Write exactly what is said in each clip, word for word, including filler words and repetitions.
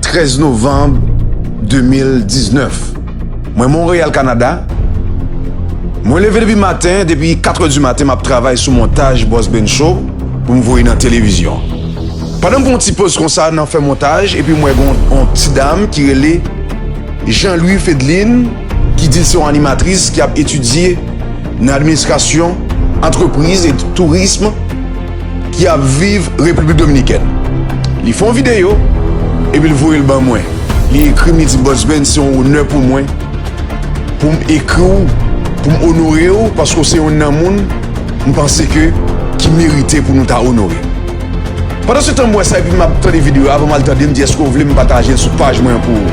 trèz novanm de mil diznèf. Mwen Monreyal, Kanada. Mwen leve depi maten, depi kat è di maten, m ap travay sou montaj Boss Ben Show pou m voye nan televizyon. Pandan m pran yon ti poz konsa nan fè montaj, epi m wè gen yon, yon ti dam ki rele Jean Louis Fedlin, ki di l se yon animatris ki ap etidye nan administrasyon, antrepriz e tourism, ki ap viv Repiblik Dominikèn. Li fè yon videyo, epi l voye l ban mwen. Li ekri m, li di, "Boss Ben, se yon onè pou mwen, pou m ekri w, pou m onore w, paske w se youn nan moun m panse ke ki merite pou nou ta onore." Pandan se tan m wè sa, epi m ap tande videyo a, avan m al tande, m di, "Èske w vle m pataje l sou paj mwen an pou ou?"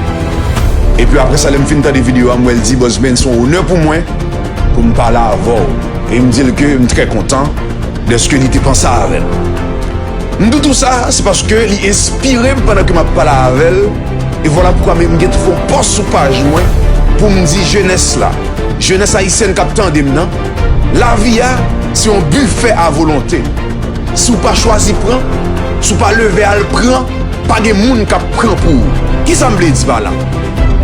Epi apre sa, lè m fin tande videyo a, m wè l di, "Boss Ben, se yon onè pou mwen pou m pale avè w." E m di l ke m trè kontan dèske li te panse avè m. M di w tou sa, se paske li enspire m pandan ke m ap pale avè l. E vwala poukwa menm m gen fè yon pòs sou paj mwen pou m di jenès la, jenès ayisyèn k ap tande m nan, lavi a se yon bifè a volonte. Si w pa chwazi pran, si w pa leve al pran, pa gen moun k ap pran pou ou. Kisa m vle di pa la?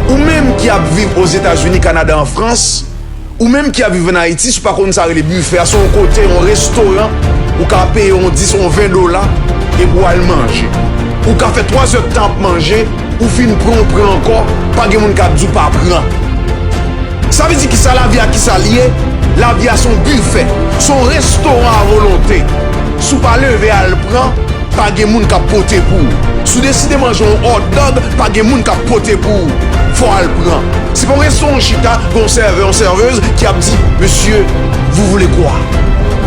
Ou menm ki ap viv Ozetazini, Kanada, an Frans, ou menm ki ap viv ann Ayiti, si w pa konn sa rele bifè a, se yon kote, yon restoran, ou ka peye yon dis, yon ven dola, epi w al manje. Ou ka fè twa zè tan ap manje, ou fin pran, ou pran ankò, pa gen moun k ap di w pa pran. Sa vle di kisa lavi a, kisa l ye? Lavi a se yon bifè, se yon restoran a volonte. Si w pa leve al pran, pa gen moun k ap pote pou ou. Si w deside manje yon hot dog, pa gen moun k ap pote pou ou. Fò w al pran. Se pa yon restoran w chita, gen yon sèvè, yon sèvez ki ap di, "Monsieur, vous voulez quoi?"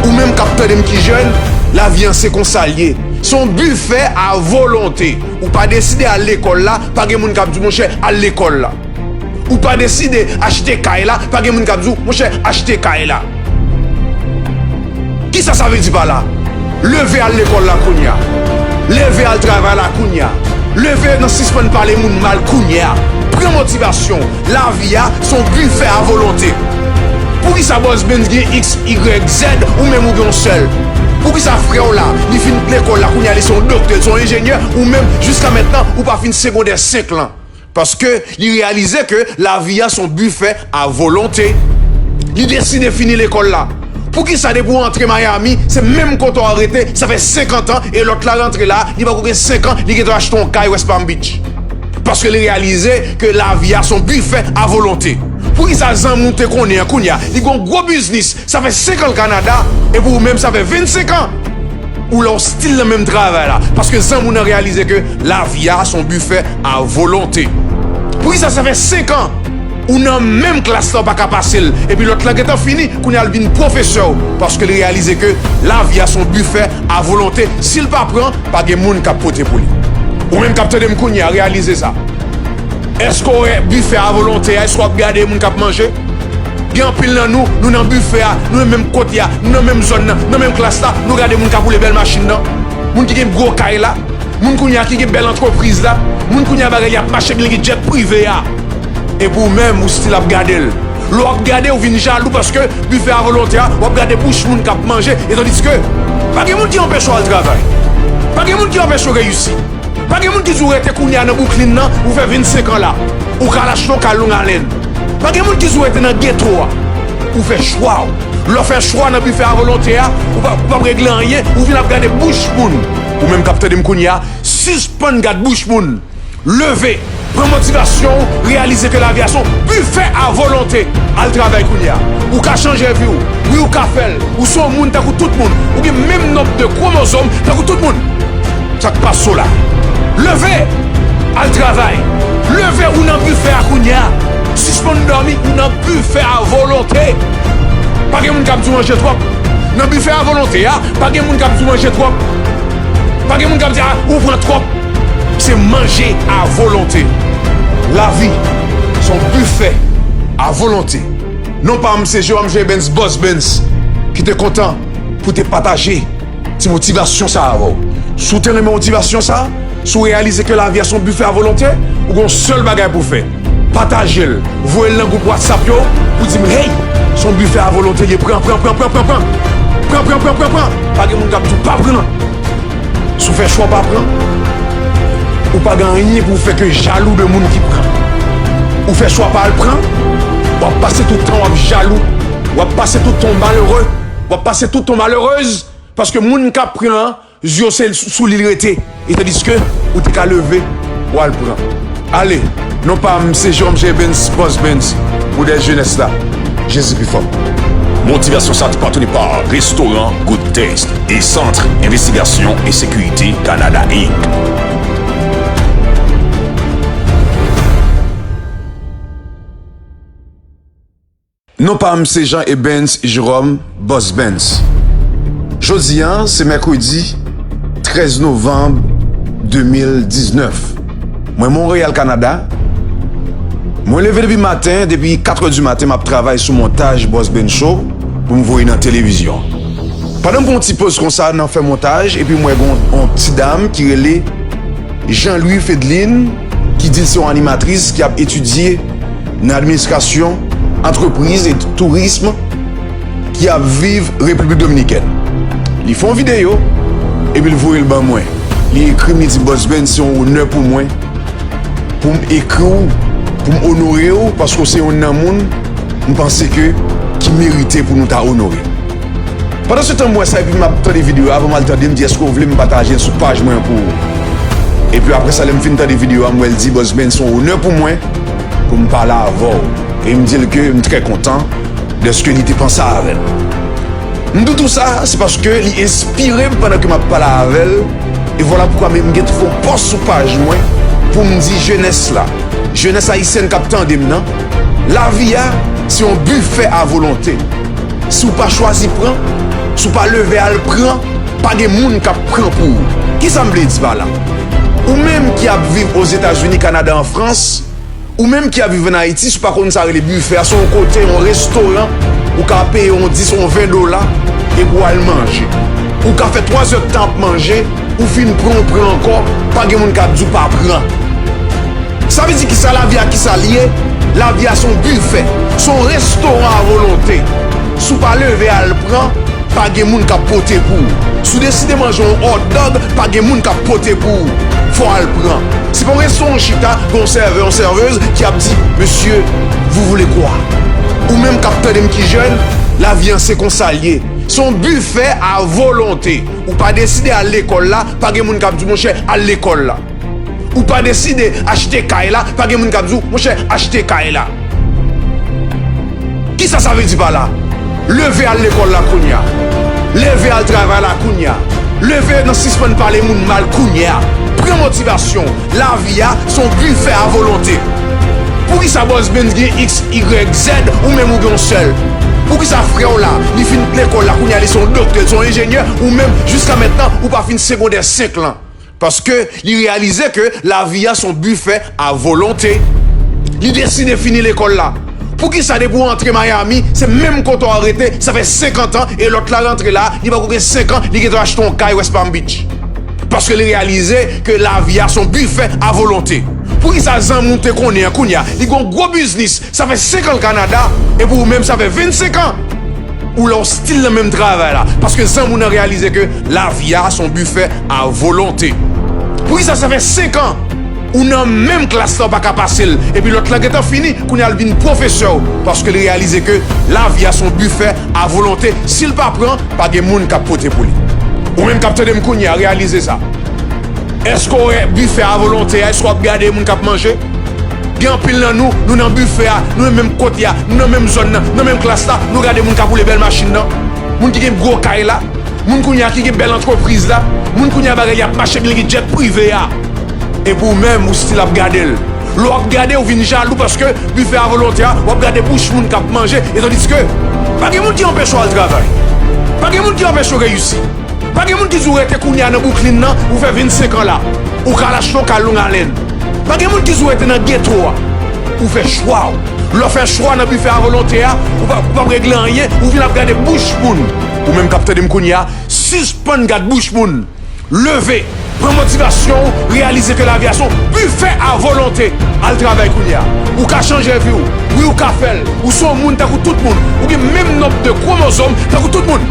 Ou menm k ap tande m ki jèn, lavi a se konsa l ye. Se yon bifè a volonte. Ou pa deside al lekòl la, pa gen moun k ap di w, "Monchè, al lekòl la." Ou pa deside achte kay la, pa gen moun k ap di w, "Monchè, achte kay la." Kisa sa vle di pa la? Leve al lekòl la kounye a. Leve al travay la kounye a. Leve nan sispann pale moun mal kounye a. Pran motivasyon. Lavi a se yon bifè a volonte. Poukisa Boss Ben gen X, Y, Z, ou menm ou gen yon sèl? Poukisa frè w la, li fin lekòl la kounye a, li se yon doktè, li se yon enjenyè, ou menm, jiska mentnan, ou pa fin segondè senk lan? Paske li reyalize ke lavi a se yon bifè a volonte. Li deside fini lekòl la. Poukisa depi w antre Miami, se menm kote w rete, sa fè senkant an, e lòt la rantre la, li poko gen senk an, li gentan achte yon kay West Palm Beach? Paske li reyalize ke lavi a se yon bifè a volonte. Poukisa zanmi w te konnen an kounye a, li gen yon gwo biznis, sa fè senk an l Kanada, epi ou menm sa fè vennsenk an ou la w still nan menm travay la, paske zanmi w nan reyalize ke lavi a se yon bifè a volonte. Poukisa sa fè senk an ou nan menm klas la, w pa ka pase l, epi lòt la gentan fini, kounye a l vin pwofesè w, paske l reyalize ke lavi a se yon bifè a volonte. Si l pa pran, pa gen moun k ap pote pou li. Ou menm k ap tande m kounye a, reyalize sa. Èske w wè bifè a volonte a? Èske w ap gade moun k ap manje? Gen anpil nan nou, nou nan bifè a, nou nan menm kote a, nou nan menm zòn nan, nan menm klas la, nou gade moun k ap woule bèl machin nan, moun ki gen gwo kay la, moun kounye a ki gen bèl antrepriz la, moun kounye a bagay li ap mache byen, li gen djèt prive a. Epi ou menm, ou still ap gade l. Lè w ap gade, ou vin jalou paske bifè a volonte a, w ap gade bouch moun k ap manje, e tandiske pa gen moun ki anpeche w al travay. Pa gen moun ki anpeche w reyisi. Pa gen moun ki di w rete kounye a nan Brooklyn nan, ou fè vennsenk an la. Ou ka al achte yon kay Long Island. Pa gen moun ki di w rete nan geto a. Ou fè chwa w. Lè w fè chwa nan bifè a volonte a, ou pa, ou p ap regle anyen, ou vin ap gade bouch moun. Ou menm k ap tande m kounye a, sispann gad bouch moun. Leve, pran motivasyon w, reyalize ke lavi a se yon bifè a volonte. Al travay kounye a. Ou ka chanje vi w. Wi, ou ka fè l. Ou se yon moun tankou tout moun. Ou gen menm nonb de kwomozòm tankou tout moun. Sa k pase w la? Leve! Al travay! Leve, ou nan bifè a kounye a. Sispann dòmi, ou nan bifè a volonte. Pa gen moun k ap di w manje twòp. Nan bifè a volonte a, pa gen moun k ap di w manje twòp. Pa gen moun k ap di, "A, ou pran twòp." Se manje a volonte. Lavi se yon bifè a volonte. Non pa m se Jerome J. Benz, Boss Benz, ki te kontan pou te pataje ti motivasyon sa avè w. Si w te renmen motivasyon sa, si w reyalize ke lavi a se yon bifè a volonte, ou gen yon sèl bagay pou w fè. Pataje l, voye l nan gwoup WhatsApp yo, pou di m, "Hey, se yon bifè a volonte li ye, pran, pran, pran, pran, pran, pran. Pran, pran, pran, pran, pran." Pa gen moun k ap di w pa pran. Si w fè chwa w pa pran, Ou pa gen anyen pou w fè ke jalou de moun ki pran. Ou fè chwa pa al pran, w ap pase tout tan w ap jalou, w ap pase tout tan w malere, w ap pase tout tan w malerez, paske moun k ap pran an, zye w se sou li l rete, e tandiske ou te ka leve, w al pran. Ale, non pa m se Jerome J. Benz, Boss Benz, modèl jenès la. Jezi pi fò. Motivasyon sa t patwone pa Restoran Good Taste e Sant Envestigasyon e Sekirite Kanada, Inc. Non pa m se Jean Ebens Jerome, Boss Benz. Jodi a, se mèkredi trèz novanm de mil diznèf. Mwen Monreyal, Kanada. Mwen leve depi maten, depi katrè di maten, m ap travay sou montaj Boss Benz Show pou m voye nan televizyon. Pandan m pran yon ti poz konsa nan fè montaj, epi m wè gen yon, yon ti dam ki rele Jean Louis Fedlin, ki di l se yon animatris ki ap etidye nan administrasyon, antrepriz e tourism, ki ap viv Repiblik Dominikèn. Li fè yon videyo, epi l voye l ban mwen. Li ekri m, li di, Boss Benz, se yon onè pou mwen pou m ekri w, pou m onore w, paske w se youn nan moun m panse ke ki merite pou nou ta onore. Pandan se tan m wè sa epi m ap tande videyo a, avan m al tande, m di, èske w vle m pataje l sou paj mwen an pou ou? Epi apre sa, lè m fin tande videyo a, m wè l di, Boss Benz, se yon onè pou mwen pou m pale avè w. E m di l ke m trè kontan dèske li te panse avè m. M di w tou sa, se paske li enspire m pandan ke m ap pale avè l. E vwala poukwa m gen tou fè yon pòs sou paj mwen pou m di jenès la, jenès ayisyèn k ap tande m nan, lavi a se yon bifè a volonte. Si w pa chwazi pran, si w pa leve al pran, pa gen moun k ap pran pou ou. Kisa m vle di pa la? Ou menm ki ap viv Ozetazini, Kanada, an Frans, ou menm ki ap viv ann Ayiti, si w pa konn sa rele bifè a, se yon kote, yon restoran, ou ka peye yon dis, yon ven dola, epi w al manje. Ou ka fè twa zè tan ap manje, ou fin pran, ou pran ankò, pa gen moun k ap di w pa pran. Sa vle di kisa lavi a, kisa l ye? Lavi a se yon bifè, se yon restoran a volonte. Si w pa leve al pran, pa gen moun k ap pote pou ou. Si w deside manje yon hot dog, pa gen moun k ap pote pou ou. Fò w al pran. Se pa yon restoran w chita, gen yon sèvè, yon sèvez ki ap di, Monsieur, vous voulez quoi? Ou menm k ap tande m ki jèn, lavi a se konsa l ye. Se yon bifè a volonte. Ou pa deside al lekòl la, pa gen moun k ap di w, monchè, al lekòl la. Ou pa deside achte kay la, pa gen moun k ap di w, monchè, achte kay la. Kisa sa vle di pa la? Leve al lekòl la kounye a. Leve al travay la kounye a. Leve nan sispann pale moun mal kounye a. Pran motivasyon w. Lavi a se yon bifè a volonte. Poukisa Boss Benz gen X, Y, Z, ou menm ou gen yon sèl? Poukisa frè w la, li fin lekòl la, kounye a li se yon doktè, li se yon enjenyè, ou menm, jiska mentnan, ou pa fin segondè senk lan? Paske li reyalize ke lavi a se yon bifè a volonte. Li deside fini lekòl la. Poukisa depi w antre Miami, se menm kote w rete, sa fè senkant an, e lòt la rantre la, li poko gen senk an, li gentan achte yon kay West Palm Beach? Paske li reyalize ke lavi a se yon bifè a volonte. Poukisa zanmi w te konnen an kounye a, li gen yon gwo biznis, sa fè senk an l Kanada, epi ou menm sa fè vennsenk an ou la w still nan menm travay la, paske zanmi w nan reyalize ke lavi a se yon bifè a volonte. Poukisa sa fè senk an ou nan menm klas la, ou pa ka pase l, epi lòt la gentan fini, kounye a l vin pwofesè w? Paske l reyalize ke lavi a se yon bifè a volonte. Si l pa pran, pa gen moun k ap pote pou li. Ou menm k ap tande m kounye a, reyalize sa. Èske w wè bifè a volonte a? Èske w ap gade moun k ap manje? Gen anpil nan nou, nou nan bifè a, nou nan menm kote a, nou nan menm zòn nan, nan menm klas la, nou gade moun k ap woule bèl machin nan, moun ki gen gwo kay la, moun kounye a ki gen bèl antrepriz la, moun kounye a bagay y ap mache byen, gen djèt prive a. Epi ou menm, ou still ap gade l. Lè w ap gade, ou vin jalou paske bifè a volonte a, w ap gade bouch moun k ap manje, e tandiske pa gen moun ki anpeche w al travay. Pa gen moun ki anpeche w reyisi. Pa gen moun ki di w rete kounye a nan Brooklyn nan, ou fè vennsenk an la. Ou ka al achte yon kay Long Island. Pa gen moun ki di w rete nan geto a. Ou fè chwa w. Lè w fè chwa nan bifè a volonte a, ou pa, ou p ap regle anyen, ou vin ap gade bouch moun. Ou menm k ap tande m kounye a, sispann gad bouch moun. Leve, pran motivasyon w, reyalize ke lavi a se yon bifè a volonte. Al travay kounye a. Ou ka chanje vi w. Wi, ou ka fè l. Ou se yon moun tankou tout moun. Ou gen menm nonb de kwomozòm tankou tout moun.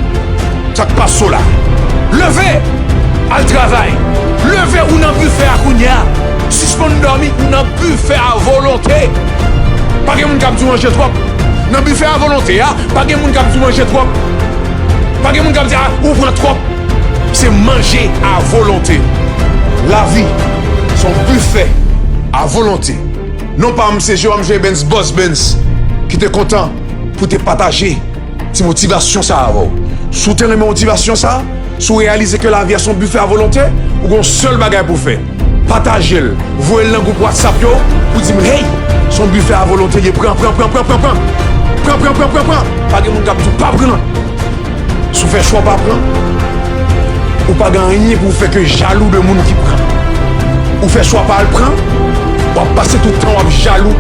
Sa k pase w la? Leve, al travay. Leve, ou nan bifè a kounye a. Sispann dòmi nan bifè a volonte. Pa gen moun k ap di w manje twòp. Nan bifè a volonte a, pa gen moun k ap di w manje twòp. Pa gen moun k ap di, a, ou pran twòp. Se manje a volonte. Lavi se yon bifè a volonte. Non pa m se Jerome J. Benz, Boss Benz, ki te kontan pou te pataje ti motivasyon sa avè w. Si w te renmen motivasyon sa, si w reyalize ke lavi a se yon bifè a volonte, ou gen yon sèl bagay pou w fè. Pataje l, voye l nan gwoup WhatsApp yo, pou di m, hey, se yon bifè a volonte li ye, pran, pran, pran, pran, pran, pran. Pran, pran, pran, pran, pran. Pa gen moun k ap di w pa pran. Si w fè chwa w pa pran, ou pa gen anyen pou w fè ke jalou de moun ki pran. Ou fè chwa pa al pran, w ap pase tout tan w ap jalou,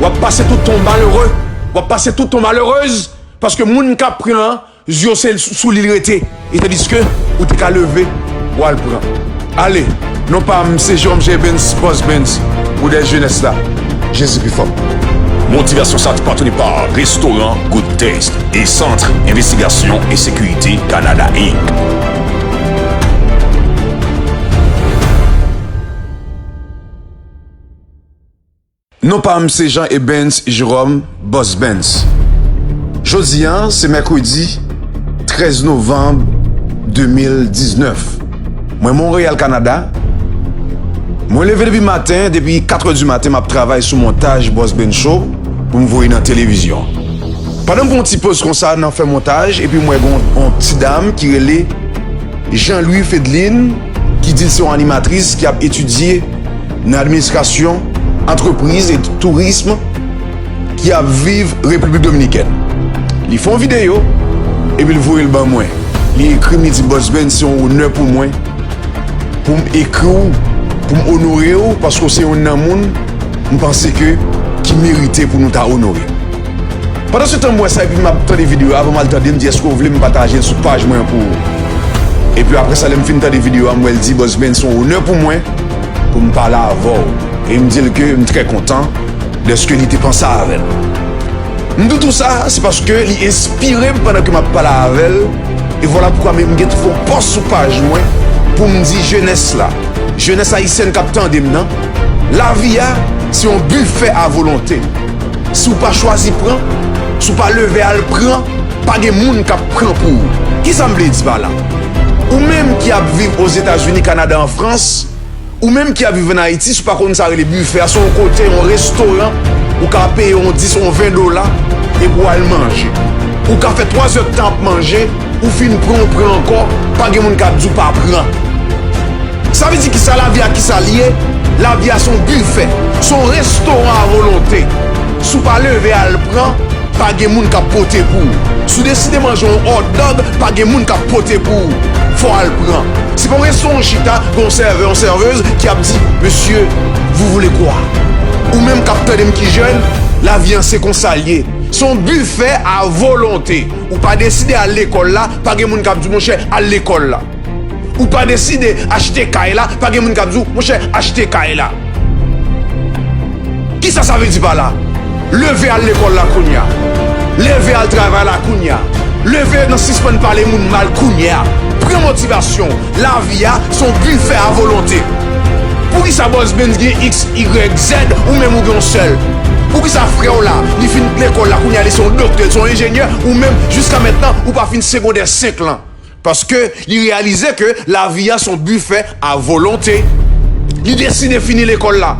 w ap pase tout tan w malere, w ap pase tout tan w malerez, paske moun k ap pran an, zye w se sou li l rete, e tandiske ou te ka leve, w al pran. Ale, non pa m se Jerome J. Benz, Boss Benz, pou dèyè jenès la. Jezi pi fò. Motivasyon sa te patwone pa Restoran Good Taste e Sant Envestigasyon e Sekirite Kanada Inc. Non pa m se Jean Ebens Jerome, Boss Benz. Jodi a, se mèkredi trèz novanm de mil diznèf. Mwen Monreyal, Kanada. Mwen leve depi maten, depi katrè di maten, m ap travay sou montaj Boss Benz Show pou m voye nan televizyon. Pandan m pran yon ti poz konsa nan fè montaj, epi m wè gon yon ti dam ki rele Jean Louis Fedlin, ki di l se yon animatris ki ap etidye nan administrasyon, antrepriz e tourism, ki ap viv Repiblik Dominikèn. Li fè yon videyo, epi l voye l ban mwen. Li ekri m, li di, Boss Benz, se yon onè pou mwen, pou m ekri w, pou m onore w, paske w se youn nan moun m panse ke ki merite pou nou ta onore. Pandan se tan m wè sa epi m ap tande videyo a, avan m al tande, m di, èske w vle m pataje l sou paj mwen an pou ou? Epi apre sa, lè m fin tande videyo a, m wè l di, Boss Benz, se yon onè pou mwen pou m pale avè w. E m di l ke m trè kontan dèske li te panse avè m. M di w tou sa, se paske li enspire m pandan ke m ap pale avè l. E vwala poukwa menm m gen twò pòs sou paj mwen pou m di jenès la, jenès ayisyèn k ap tande m nan, lavi a se yon bifè a volonte. Si w pa chwazi pran, si w pa leve al pran, pa gen moun k ap pran pou ou. Kisa m vle di pa la? Ou menm ki ap viv Ozetazini, Kanada, an Frans, ou menm ki ap viv ann Ayiti, si w pa konn sa rele bifè a, se yon kote, yon restoran, ou ka peye yon dis, yon ven dola, epi w al manje. Ou ka fè twa zè tan ap manje, ou fin pran, ou pran ankò, pa gen moun k ap di w pa pran. Sa vle di kisa? Lavi a kisa l ye? Lavi a se yon bifè, se yon restoran a volonte. Si w pa leve al pran, pa gen moun k ap pote pou ou. Si w deside manje yon hot dog, pa gen moun k ap pote pou ou. Fò w al pran. Se pa yon restoran w chita, gen yon sèvè, yon sèvez ki ap di, Monsieur, vous voulez quoi? Ou menm k ap tande m ki jèn, lavi a se konsa l ye. Se yon bifè a volonte. Ou pa deside al lekòl la, pa gen moun k ap di w, monchè, al lekòl la. Ou pa deside achte kay la, pa gen moun k ap di w, monchè, achte kay la. Kisa sa vle di pa la? Leve al lekòl la kounye a. Leve al travay la kounye a. Leve nan sispann pale moun mal kounye a. Pran motivasyon w. Lavi a se yon bifè a volonte. Poukisa Boss Benz gen X, Y, Z, ou menm ou gen yon sèl? Poukisa frè w la, li fin lekòl la, kounye a li se yon doktè, li se yon enjenyè, ou menm, jiska mentnan, ou pa fin segondè senk lan? Paske li reyalize ke lavi a se yon bifè a volonte. Li deside fini lekòl la.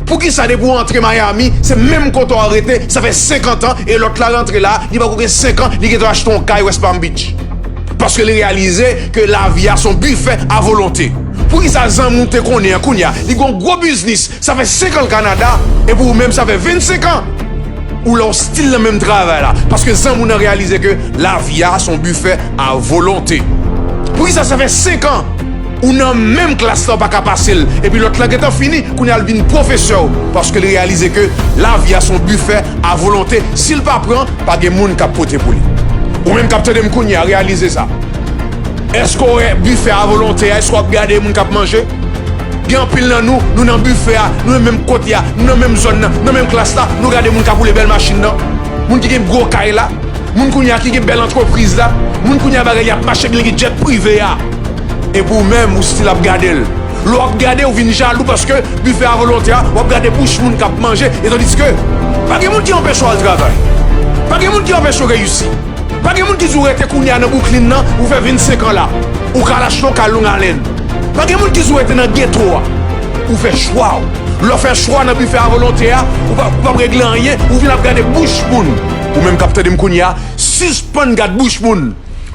Poukisa depi w antre Miami, se menm kote w rete, sa fè senkant an, e lòt la rantre la, li poko gen senk an, li gentan achte yon kay West Palm Beach? Paske li reyalize ke lavi a se yon bifè a volonte. Poukisa zanmi w te konnen an kounye a, li gen yon gwo biznis, sa fè senk an l Kanada, epi ou menm sa fè vennsenk an ou la w still nan menm travay la? Paske zanmi w nan reyalize ke lavi a se yon bifè a volonte. Poukisa sa fè senk an ou nan menm klas la, w pa ka pase l, epi lòt la gentan fini, kounye a l vin pwofesè w? Paske l reyalize ke lavi a se yon bifè a volonte. Si l pa pran, pa gen moun k ap pote pou li. Ou menm k ap tande m kounye a, reyalize sa. Èske w wè bifè a volonte a? Èske w ap gade moun k ap manje? Gen anpil nan nou, nou nan bifè a, nou nan menm kote a, nou nan menm zòn nan, nan menm klas la, nou gade moun k ap woule bèl machin nan, moun ki gen gwo kay la, moun kounye a ki gen bèl antrepriz la, moun kounye a bagay li ap mache byen, li gen djèt prive a. Epi w menm, ou still ap gade l. Lè w ap gade, ou vin jalou paske bifè a volonte a, w ap gade bouch moun k ap manje, e tandiske pa gen moun ki anpeche w al travay. Pa gen moun ki anpeche w reyisi. Pa gen moun ki di w rete kounye a nan Brooklyn nan, ou fè vennsenk an la. Ou ka al achte yon kay Long Island. Pa gen moun ki di w rete nan geto a. Ou fè chwa w. Lè w fè chwa nan bifè a volonte a, ou pa, ou p ap regle anyen, ou vin ap gade bouch moun. Ou menm k ap tande m kounye a, sispann gad bouch moun.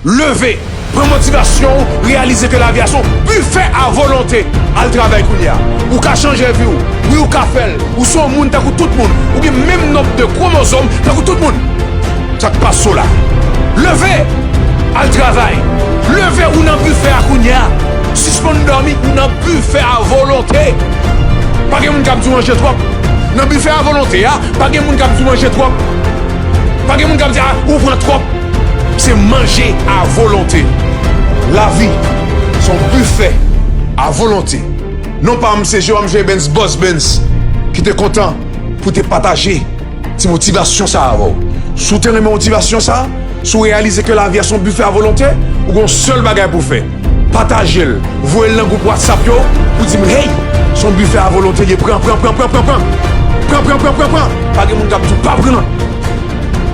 Leve, pran motivasyon w, reyalize ke lavi a se yon bifè a volonte. Al travay kounye a. Ou ka chanje vi w. Wi, ou ka fè l. Ou se yon moun tankou tout moun. Ou gen menm nonb de kwomozòm tankou tout moun. Sa k pase w la? Leve, al travay. Leve, ou nan bifè a kounye a. Sispann dòmi, ou nan bifè a volonte. Pa gen moun k ap di w manje twòp. Nan bifè a volonte a, pa gen moun k ap di w manje twòp. Pa gen moun k ap di, "A, ou pran twòp." Se manje a volonte. Lavi, se yon bifè a volonte. Non pa m, se Jerome J. Benz, Boss Benz, ki te kontan pou te pataje ti motivasyon sa a avè w. Si w te renmen motivasyon sa a, si w reyalize ke lavi a se yon bifè a volonte, ou gen yon sèl bagay pou w fè. Pataje l, voye l nan gwoup WhatsApp yo, pou di m, "Hey, se yon bifè a volonte l ye, pran, pran, pran, pran, pran, pran. Pran, pran, pran, pran, pran." Pa gen moun k ap di w pa pran.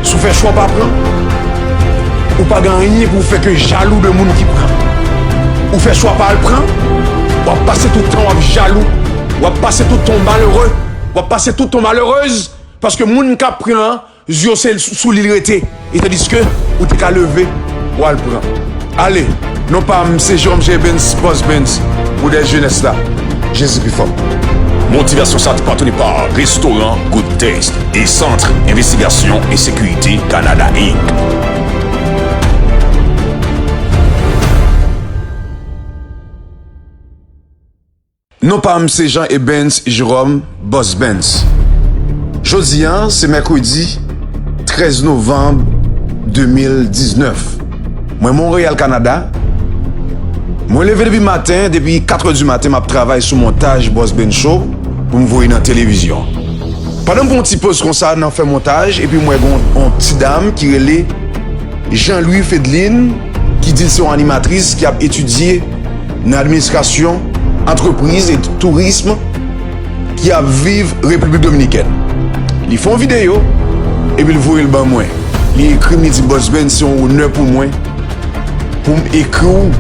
Si w fè chwa pa pran, ou pa gen anyen pou w fè ke jalou de moun ki pran. Ou fè chwa pa al pran, w ap pase tout tan w ap jalou, w ap pase tout tan w malere, w ap pase tout tan w malerez, paske moun k ap pran an, zye w se sou, sou li l rete, e tandiske ou te ka leve, w al pran. Ale, non pa m, se Jerome J. Benz, Boss Benz, modèl jenès la. Jezi pi fò. Motivasyon sa a te patwone pa restoran Good Taste e Sant Envestigasyon e Sekirite Kanada, Inc. Non pa m se Jean Ebens Jerome, Boss Benz. Jodi a, se mèkredi trèz novanm de mil diznèf. Mwen Monreyal, Kanada. Mwen leve depi maten, depi kat è di maten, m ap travay sou montaj Boss Benz Show pou m voye nan televizyon. Pandan m pran yon ti poz konsa nan fè montaj, epi m wè gen yon, yon ti dam ki rele Jean Louis Fedlin, ki di l se yon animatris ki ap etidye nan administrasyon, antrepriz e tourism, ki ap viv Repiblik Dominikèn. Li fè yon videyo, epi l voye l ban mwen. Li ekri m, li di, "Boss Benz, se yon onè pou mwen pou m ekri w,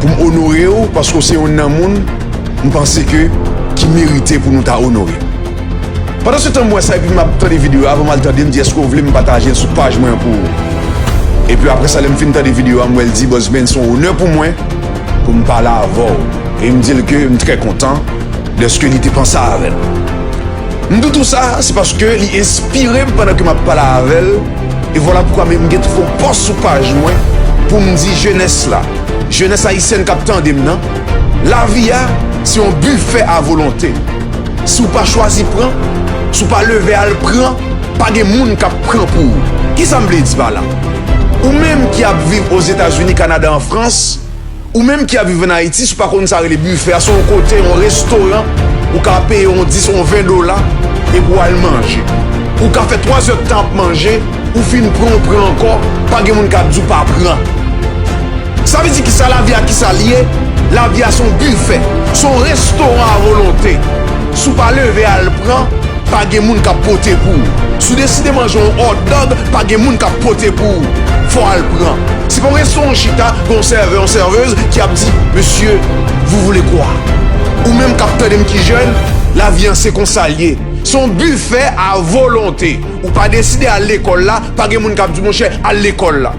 pou m onore w, paske w se youn nan moun m panse ke ki merite pou nou ta onore." Pandansetan, m wè sa epi m ap tande videyo a, avan m al tande, m di, "Èske w vle m pataje l sou paj mwen an pou ou?" Epi apre sa, lè m fin tande videyo a, m wè l di, "Boss Benz, se yon onè pou mwen pou m pale avè w." E m di l ke m trè kontan dèske li te panse avè l. M di w tou sa, se paske li enspire m pandan ke m ap pale avè l. E vwala poukwa menm m gen tou fè yon pòs sou paj mwen pou m di jenès la, jenès ayisyèn k ap tande m nan, lavi a se yon bifè a volonte. Si w pa chwazi pran, si w pa leve al pran, pa gen moun k ap pran pou ou. Kisa m vle di pa la? Ou menm ki ap viv Ozetazini, Kanada, an Frans, ou menm ki ap viv ann Ayiti, si w pa konn sa rele bifè a, se yon kote, yon restoran, ou ka peye yon dis, yon ven dola, epi w al manje. Ou ka fè twa zè tan ap manje, ou fin pran, ou pran ankò, pa gen moun k ap di w pa pran. Sa vle di kisa lavi a, kisa l ye? Lavi a se yon bifè, se yon restoran a volonte. Si w pa leve al pran, pa gen moun k ap pote pou ou. Si w deside manje yon hot dog, pa gen moun k ap pote pou ou. Fò w al pran. Se pa yon restoran w chita, gen yon sèvè, yon sèvez ki ap di, "Monsieur, vous voulez quoi?" Ou menm k ap tande m ki jèn, lavi a se konsa l ye. Se yon bifè a volonte. Ou pa deside al lekòl la, pa gen moun k ap di w, "Monchè, al lekòl la."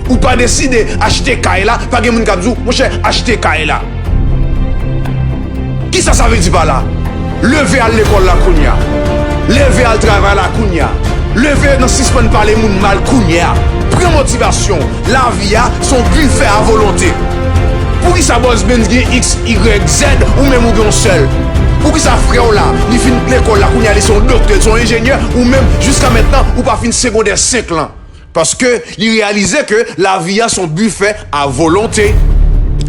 Ou pa deside achte kay la, pa gen moun k ap di w, "Monchè, achte kay la." Kisa sa vle di pa la? Leve al lekòl la kounye a. Leve al travay la kounye a. Leve nan sispann pale moun mal kounye a. Pran motivasyon. Lavi a se yon bifè a volonte. Poukisa Boss Benz gen X, Y, Z, ou menm ou gen yon sèl? Poukisa frè w la, li fin lekòl la, kounye a li se yon doktè, li se yon enjenyè, ou menm, jiska mentnan, ou pa fin segondè senk lan? Paske li reyalize ke lavi a se yon bifè a volonte.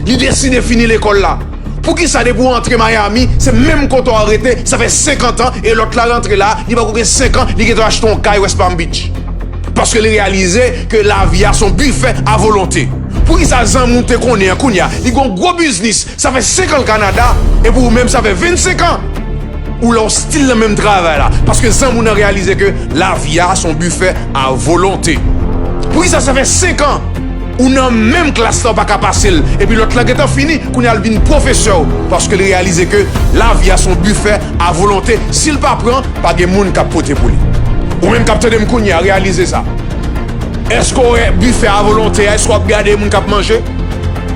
Li deside fini lekòl la. Poukisa depi w antre Miami, se menm kote w rete, sa fè senkant an, e lòt la rantre la, li poko gen senk an, li gentan achte yon kay West Palm Beach? Paske li reyalize ke lavi a se yon bifè a volonte. Poukisa zanmi w te konnen an kounye a, li gen yon gwo biznis, sa fè senk an l Kanada, epi ou menm sa fè vennsenk an ou la w still nan menm travay la? Paske zanmi w nan reyalize ke lavi a se yon bifè a volonte. Poukisa sa fè senk an ou nan menm klas la, ou pa ka pase l, epi lòt la gentan fini, kounye a l vin pwofesè w, paske l reyalize ke lavi a se yon bifè a volonte. Si l pa pran, pa gen moun k ap pote pou li. Ou menm k ap tande m kounye a, reyalize sa. Èske w wè bifè a volonte a? Èske w ap gade moun k ap manje?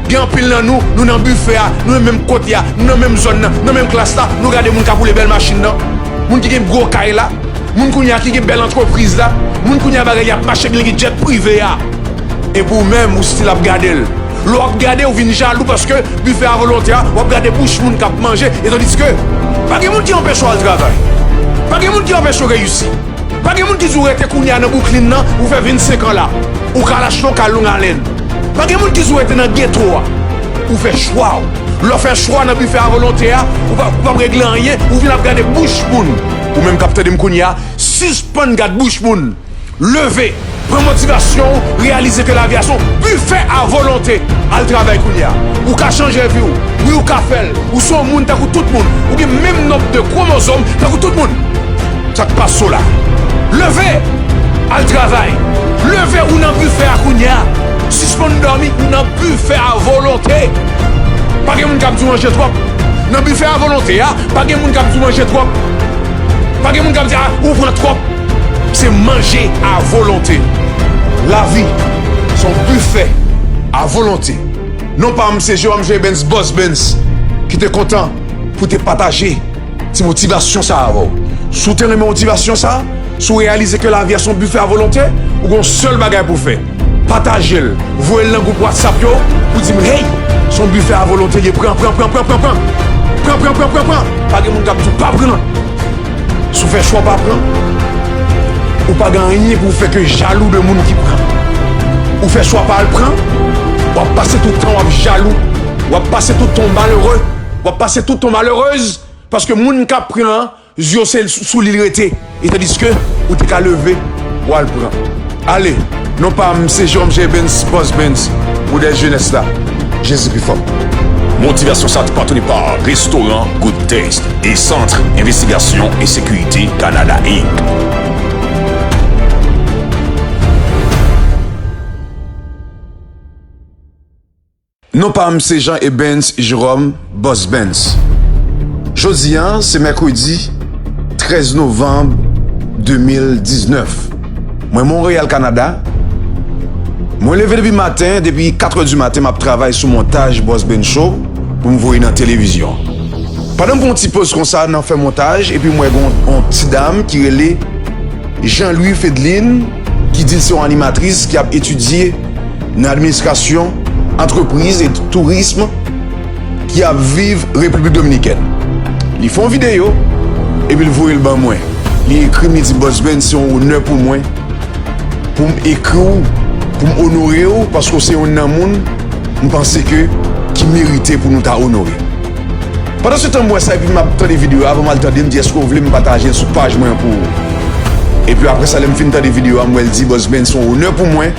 Gen anpil nan nou, nou nan bifè a, nou nan menm kote a, nou nan menm zòn nan, nan menm klas la, nou gade moun k ap woule bèl machin nan, moun ki gen gwo kay la, moun kounye a ki gen bèl antrepriz la, moun kounye a bagay li ap mache byen, li gen jet prive a. Epi w menm, ou still ap gade l. Lè w ap gade, ou vin jalou paske bifè a volonte a, w ap gade bouch moun k ap manje, e tandiske pa gen moun ki anpeche w al travay. Pa gen moun ki anpeche w reyisi. Pa gen moun ki di w rete kounye a nan Brooklyn nan, ou fè vennsenk an la. Ou ka al achte yon kay long alen. Pa gen moun ki di w rete nan geto a. Ou fè chwa w. Lè w fè chwa nan bifè a volonte a, ou pa, ou p ap regle anyen, ou vin ap gade bouch moun. Ou menm k ap tande m kounye a, sispann gad bouch moun. Leve, pran motivasyon w, reyalize ke lavi a se yon bifè a volonte. Al travay kounye a. Ou ka chanje vi w. Wi, ou ka fè l. Ou se yon moun tankou tout moun. Ou gen menm nonb de kwomozòm tankou tout moun. Sa k pase w la? Leve! Al travay! Leve, ou nan bifè a kounye a. Sispann dòmi, ou nan bifè a volonte. Pa gen moun k ap di w manje twòp. Nan bifè a volonte a, pa gen moun k ap di w manje twòp. Pa gen moun k ap di, a, ou pran twòp. Se manje a volonte. Lavi se yon bifè a volonte. Non pa m se Jerome J. Benz, Boss Benz, ki te kontan pou te pataje ti motivasyon sa a avè w. Si w te renmen motivasyon sa a, si w reyalize ke lavi a se yon bifè a volonte, ou gen yon sèl bagay pou w fè. Pataje l, voye l nan gwoup WhatsApp yo, pou di m, hey, se yon bifè a volonte li ye, pran, pran, pran, pran, pran, pran. Pran, pran, pran, pran, pran. Pa gen moun k ap di w pa pran. Si w fè chwa pa pran, ou pa gen anyen pou w fè ke jalou de moun ki pran. Ou fè chwa pa al pran, w ap pase tout tan w ap jalou, w ap pase tout tan w malere, w ap pase tout tan w malerez, paske moun k ap pran an, zye w se sou li l rete, e tandiske ou te ka leve, w al pran. Ale, non pa m se Jerome J. Benz, Boss Benz, modèl jenès la. Jezi pi fò. Motivasyon sa a te patwone pa Restoran Good Taste e Sant Envestigasyon e Sekirite Kanada, Inc. Non pa m se Jean Ebens Jerome, Boss Benz. Jodi a, se mèkredi trèz novanm de mil diznèf. Mwen Monreyal, Kanada. Mwen leve depi maten, depi katrè di maten, m ap travay sou montaj Boss Benz Show pou m voye nan televizyon. Pandan m pran yon ti poz konsa nan fè montaj, epi m wè gen yon, yon ti dam ki rele Jean Louis Fedlin, ki di l se yon animatris ki ap etidye nan administrasyon, antrepriz e tourism, ki ap viv Repiblik Dominikèn. Li fè yon videyo, epi l voye l ban mwen. Li ekri m, li di, Boss Benz, se yon onè pou mwen pou m ekri w, pou m onore w, paske w se youn nan moun m panse ke ki merite pou nou ta onore. Pandan se tan m wè sa epi m ap tande videyo a, avan m al tande, m di, èske w vle m pataje l sou paj mwen an pou ou? Epi apre sa, lè m fin tande videyo a, m wè l di, Boss Benz, se yon onè pou mwen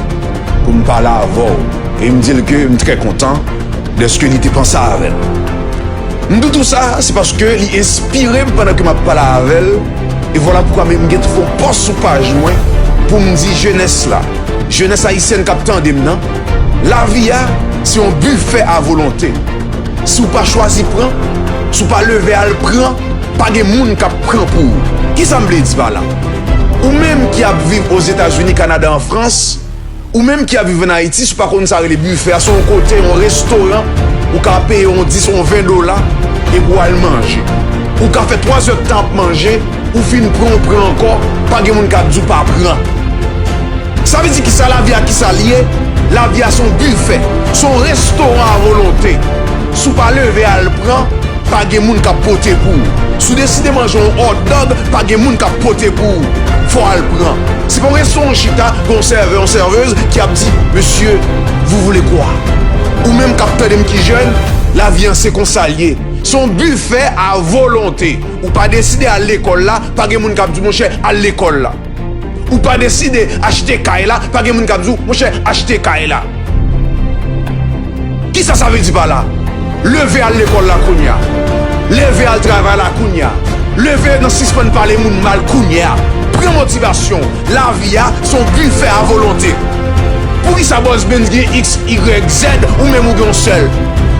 pou m pale avè w. E m di l ke m trè kontan dèske li te panse avè m. M di w tou sa, se paske li enspire m pandan ke m ap pale avè l. E vwala poukwa m gen fè yon pòs sou paj mwen pou m di jenès la, jenès ayisyèn k ap tande m nan, lavi a se yon bifè a volonte. Si w pa chwazi pran, si w pa leve al pran, pa gen moun k ap pran pou ou. Kisa m vle di pa la? Ou menm ki ap viv Ozetazini, Kanada, an Frans, ou menm ki ap viv ann Ayiti, si w pa konn sa rele bifè a, se yon kote, yon restoran, ou ka peye yon dis, yon ven dola, epi w al manje. Ou ka fè twa zè tan ap manje, ou fin pran, ou pran ankò, pa gen moun k ap di w pa pran. Sa vle di kisa? Lavi a kisa l ye? Lavi a se yon bifè, se yon restoran a volonte. Si w pa leve al pran, pa gen moun k ap pote pou ou. Si w deside manje yon hot dog, pa gen moun k ap pote pou ou. Fò w al pran. Se pa yon restoran w chita, gen yon sèvè, yon sèvez ki ap di, Monsieur, vous voulez quoi? Ou menm k ap tande m ki jèn, lavi a se konsa l ye. Se yon bifè a volonte. Ou pa deside al lekòl la, pa gen moun k ap di w, monchè, al lekòl la. Ou pa deside achte kay la, pa gen moun k ap di w, monchè, achte kay la. Kisa sa vle di pa la? Leve al lekòl la kounye a. Leve al travay la kounye a. Leve nan sispann pale moun mal kounye a. Pran motivasyon. Lavi a se yon bifè a volonte. Poukisa Boss Benz gen X, Y, Z, ou menm ou gen yon sèl?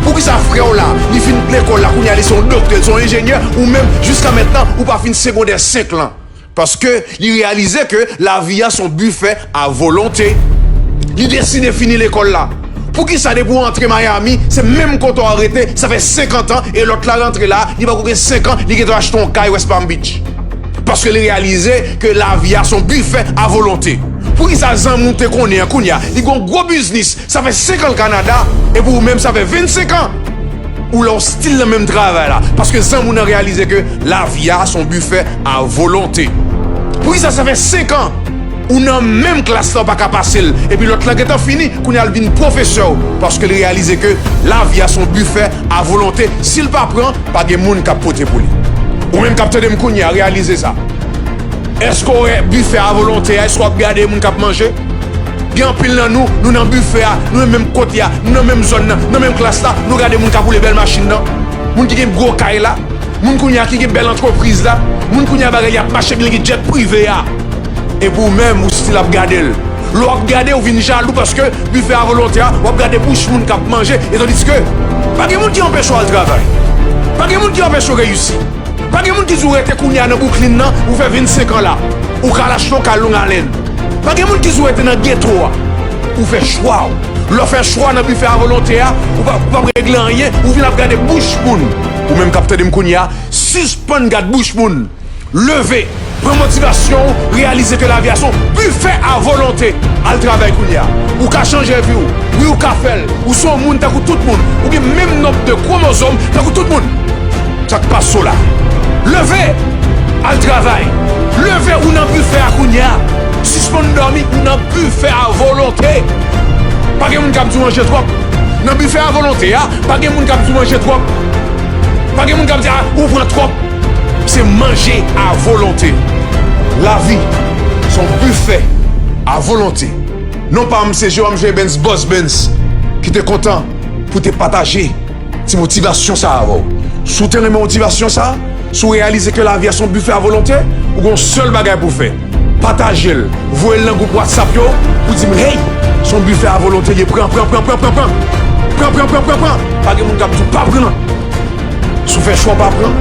Poukisa frè w la, li fin lekòl la kounye a, li se yon doktè, li se yon enjenyè, ou menm, jiska mentnan, ou pa fin segondè senk lan? Paske li reyalize ke lavi a se yon bifè a volonte. Li deside fini lekòl la. Poukisa depi w antre Miami, se menm kote w rete, sa fè senkant an, e lòt la rantre la, li poko gen senk an, li gentan achte yon kay West Palm Beach? Paske li reyalize ke lavi a se yon bifè a volonte. Poukisa zanmi w te konnen an kounye a, li gen yon gwo biznis, sa fè senk an l Kanada, epi ou menm sa fè vennsenk an ou la w still nan menm travay la? Paske zanmi w nan reyalize ke lavi a se yon bifè a volonte. Poukisa sa fè senk an ou nan menm klas la, ou pa ka pase l, epi lòt lan gentan fini, kounye a l vin pwofesè w? Paske l reyalize ke lavi a se yon bifè a volonte. Si l pa pran, pa gen moun k ap pote pou li. Ou menm k ap tande m kounye a, reyalize sa. Èske w wè bifè a volonte a? Èske w ap gade moun k ap manje? Gen anpil nan nou, nou nan bifè a, nou nan menm kote a, nou nan menm zòn nan, nan menm klas la, nou gade moun k ap woule bèl machin nan, moun ki gen gwo kay la, moun kounye a ki gen bèl antrepriz la, moun kounye a bagay y ap mache byen, gen djèt prive a. Epi ou menm, ou still ap gade l. Lè w ap gade, ou vin jalou paske bifè a volonte a, w ap gade bouch moun k ap manje, e tandiske pa gen moun ki anpeche w al travay. Pa gen moun ki anpeche w reyisi. Pa gen moun ki di w rete kounye a nan Brooklyn nan, ou fè vennsenk an la. Ou ka al achte yon kay Long Island. Pa gen moun ki di w rete nan geto a. Ou fè chwa w. Lè w fè chwa nan bifè a volonte a, ou pa, ou p ap regle anyen, ou vin ap gade bouch moun. Ou menm k ap tande m kounye a, sispann gad bouch moun. Leve, pran motivasyon w, reyalize ke lavi a se yon bifè a volonte. Al travay kounye a. Ou ka chanje vi w. Wi, ou ka fè l. Ou se yon moun tankou tout moun. Ou gen menm nonb de kwomozòm tankou tout moun. Sa k pase w la? Leve! Al travay! Leve, ou nan bifè a kounye a. Sispann dòmi, ou nan bifè a volonte. Pa gen moun k ap di w manje twòp. Nan bifè a volonte a, pa gen moun k ap di w manje twòp. Pa gen moun k ap di, a, ou pran twòp. Se manje a volonte. Lavi, se yon bifè a volonte. Non pa m, se Jerome J. Benz, Boss Benz, ki te kontan pou te pataje ti motivasyon sa a avè w. Si w te renmen motivasyon sa a, si w reyalize ke lavi a se yon bifè a volonte, ou gen yon sèl bagay pou w fè. Pataje l, voye l nan gwoup WhatsApp yo, pou di m, hey, se yon bifè a volonte li ye, pran, pran, pran, pran, pran, pran. Pran, pran, pran, pran, pran. Pa gen moun k ap di w pa pran. Si w fè chwa w pa pran,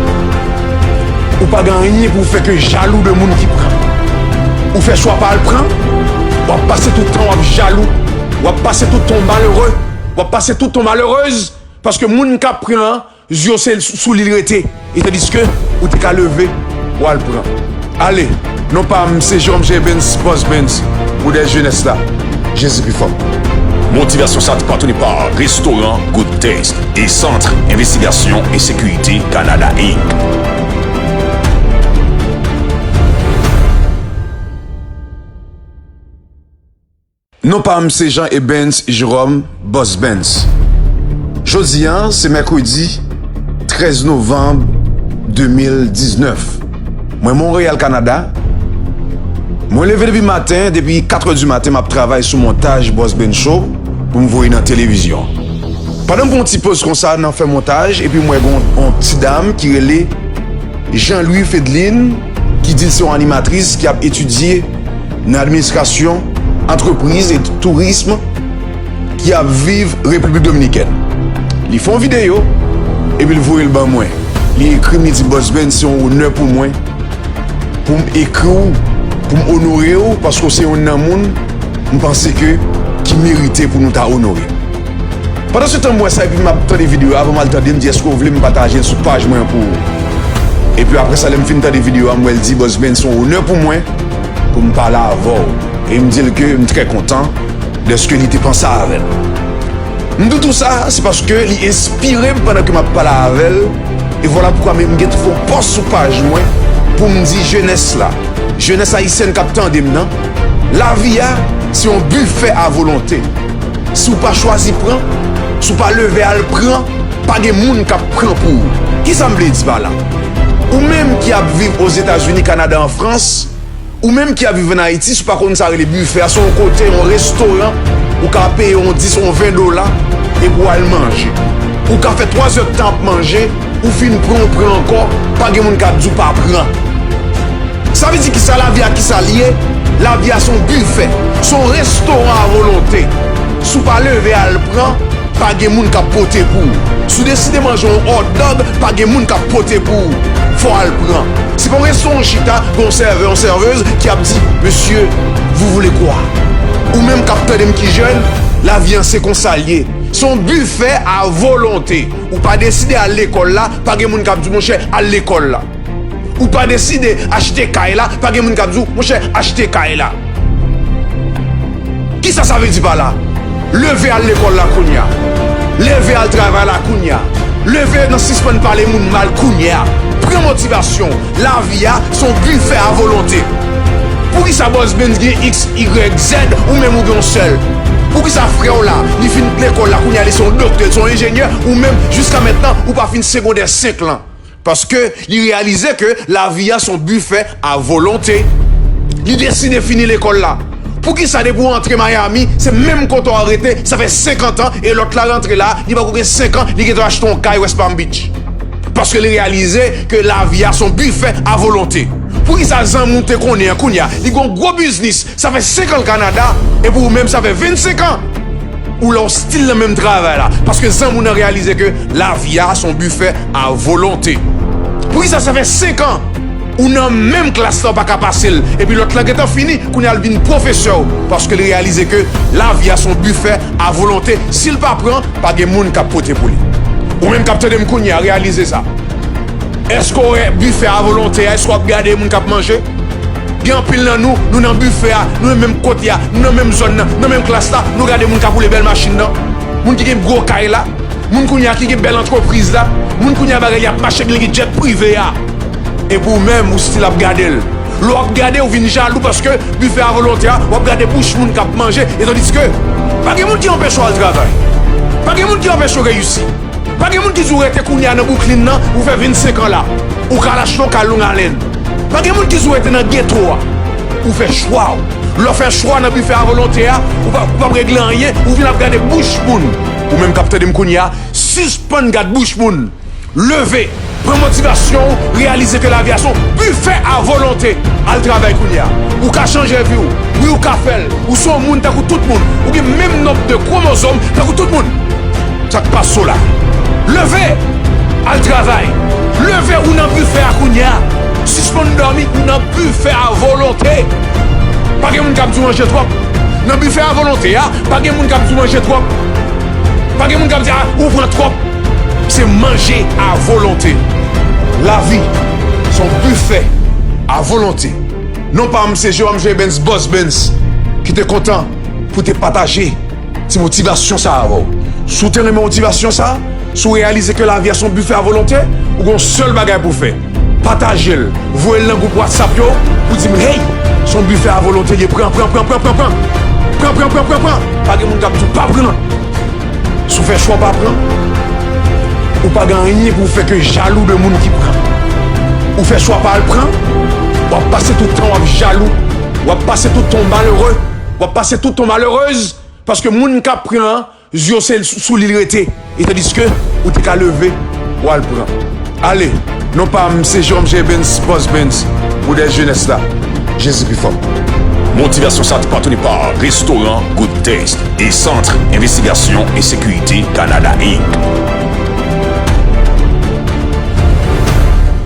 ou pa gen anyen pou w fè ke jalou de moun ki pran. Ou fè chwa w pa al pran, w ap pase tout tan w ap jalou, w ap pase tout tan w malere, w ap pase tout tan w malerèz, paske moun k ap pran an, zye w se sou li l rete, e tandiske ou te ka leve, w al pran. Ale, non pa m, se Jerome J. Benz, Boss Benz, modèl jenès la. Jezi pi fò. Motivasyon sa a te patwone pa Restoran Good Taste e Sant Envestigasyon e Sekirite Kanada, Inc. Non pa m se Jean Ebens Jerome, Boss Benz. Jodi a, se mèkredi trèz novanm de mil diznèf. Mwen Monreyal, Kanada. Mwen leve depi maten, depi kat è di maten, m ap travay sou montaj Boss Benz Show pou m voye nan televizyon. Pandan m pran yon ti poz konsa nan fè montaj, epi m wè gon yon ti dam ki rele Jean Louis Fedlin, ki di l se yon animatris ki ap etidye nan administrasyon, antrepriz e tourism, ki ap viv Repiblik Dominikèn. Li fè yon videyo, epi l voye l ban mwen. Li ekri m, li di, Boss Benz, se yon onè pou mwen pou m ekri w, pou m onore w, paske w se youn nan moun m panse ke ki merite pou nou ta onore. Pandan se tan m wè sa epi m ap tande videyo a, avan m al tande, m di, èske w vle m pataje l sou paj mwen an pou ou? Epi apre sa, lè m fin tande videyo a, m wè l di, Boss Benz, se yon onè pou mwen pou m pale avè w. E m di l ke m trè kontan dèske li te panse avè m. M di w tou sa, se paske li enspire m pandan ke m ap pale avè l. E vwala poukwa m gentan fè yon pòs sou paj mwen pou m di jenès la, jenès ayisyèn k ap tande m nan, lavi a se yon bifè a volonte. Si w pa chwazi pran, si w pa leve al pran, pa gen moun k ap pran pou ou. Kisa m vle di pa la? Ou menm ki ap viv Ozetazini, Kanada, an Frans, ou menm ki ap viv ann Ayiti, si w pa konn sa rele bifè a, se yon kote, yon restoran, ou ka peye yon dis, yon ven dola, epi w al manje. Ou ka fè twa zè tan ap manje, ou fin pran, ou pran ankò, pa gen moun k ap di w pa pran. Sa vle di kisa lavi a, kisa l ye? Lavi a se yon bifè, se yon restoran a volonte. Si w pa leve al pran, pa gen moun k ap pote pou ou. Si w deside manje yon hot dog, pa gen moun k ap pote pou ou. Fò w al pran. Se pa yon restoran w chita, gen yon sèvè, yon sèvez ki ap di, "Monsieur, vous voulez quoi?" Ou menm k ap tande m ki jèn, lavi a se konsa l ye. Se yon bifè a volonte. Ou pa deside al lekòl la, pa gen moun k ap di w, "Monchè, al lekòl la." Ou pa deside achte kay la, pa gen moun k ap di w, "Monchè, achte kay la." Kisa sa vle di pa la? Leve al lekòl la kounye a. Leve al travay la kounye a. Leve nan sispann pale moun mal kounye a. Pran motivasyon. Lavi a se yon bifè a volonte. Poukisa Boss Benz gen X, Y, Z, ou menm ou gen yon sèl? Poukisa frè w la, li fin lekòl la, kounye a li se yon doktè, li se yon enjenyè, ou menm, jiska mentnan, ou pa fin segondè senk lan? Paske li reyalize ke lavi a se yon bifè a volonte. Li deside fini lekòl la. Poukisa depi w antre Miami, se menm kote w rete, sa fè senkant an, e lòt la rantre la, li poko gen senk an, li gentan achte yon kay West Palm Beach? Paske li reyalize ke lavi a se yon bifè a volonte. Poukisa zanmi w te konnen an kounye a, li gen yon gwo biznis, sa fè senk an l Kanada, epi ou menm sa fè vennsenk an ou la w still nan menm travay la? Paske zanmi w nan reyalize ke lavi a se yon bifè a volonte. Poukisa sa fè senk an ou nan menm klas la, w pa ka pase l, epi lòt la gentan fini, kounye a l vin pwofesè w? Paske l reyalize ke lavi a se yon bifè a volonte. Si l pa pran, pa gen moun k ap pote pou li. Ou menm k ap tande m kounye a, reyalize sa. Èske w wè bifè a volonte a? Èske w ap gade moun k ap manje? Gen anpil nan nou, nou nan bifè a, nou nan menm kote a, nou nan menm zòn nan, nan menm klas la, nou gade moun k ap woule bèl machin nan, moun ki gen gwo kay la, moun kounye a ki gen bèl antrepriz la, moun kounye a bagay y ap mache byen, gen djèt prive a. Epi ou menm, ou still ap gade l. Lè w ap gade, ou vin jalou paske bifè a volonte a, w ap gade bouch moun k ap manje, e tandiske pa gen moun ki anpeche w al travay. Pa gen moun ki anpeche w reyisi. Pa gen moun ki di w rete kounye a nan Brooklyn nan, ou fè vennsenk an la. Ou ka al achte yon kay Long Island. Pa gen moun ki di w rete nan geto a. Ou fè chwa w. Lè w fè chwa nan bifè a volonte a, ou pa, ou p ap regle anyen, ou vin ap gade bouch moun. Ou menm k ap tande m kounye a, sispann gad bouch moun. Leve, pran motivasyon w, reyalize ke lavi a se yon bifè a volonte. Al travay kounye a. Ou ka chanje vi w. Wi, ou ka fè l. Ou se yon moun tankou tout moun. Ou gen menm nonb de kwomozòm tankou tout moun. Sa k pase w la? Leve, al travay. Leve, ou nan bifè a kounye a. Sispann dòmi, ou nan bifè a volonte. Pa gen moun k ap di w manje twòp. Nan bifè a volonte a, pa gen moun k ap di w manje twòp. Pa gen moun k ap di, "A, ou pran twòp." Se manje a volonte. Lavi se yon bifè a volonte. Non pa m se Jerome J. Benz, Boss Benz, ki te kontan pou te pataje ti motivasyon sa a avè w. Si w te renmen motivasyon sa a, si w reyalize ke lavi a se yon bifè a volonte, ou gen yon sèl bagay pou w fè. Pataje l, voye l nan gwoup WhatsApp yo, pou di m, "Hey, se yon bifè a volonte li ye, pran, pran, pran, pran, pran, pran. Pran, pran, pran, pran, pran." Pa gen moun k ap di w pa pran. Si w fè chwa w pa pran, ou pa gen anyen pou w fè ke jalou de moun ki pran. Ou fè chwa pa al pran, w ap pase tout tan w ap jalou, w ap pase tout tan w malere, w ap pase tout tan w malerez, paske moun k ap pran an, zye w se sou li l rete, e tandiske ou te ka leve, w al pran. Ale, non pa m se Jerome J. Benz, Boss Benz, modèl jenès la, Jezikri fò. Motivasyon sa a te patwone pa Restoran Good Taste e Sant Envestigasyon e Sekirite Kanada, Inc.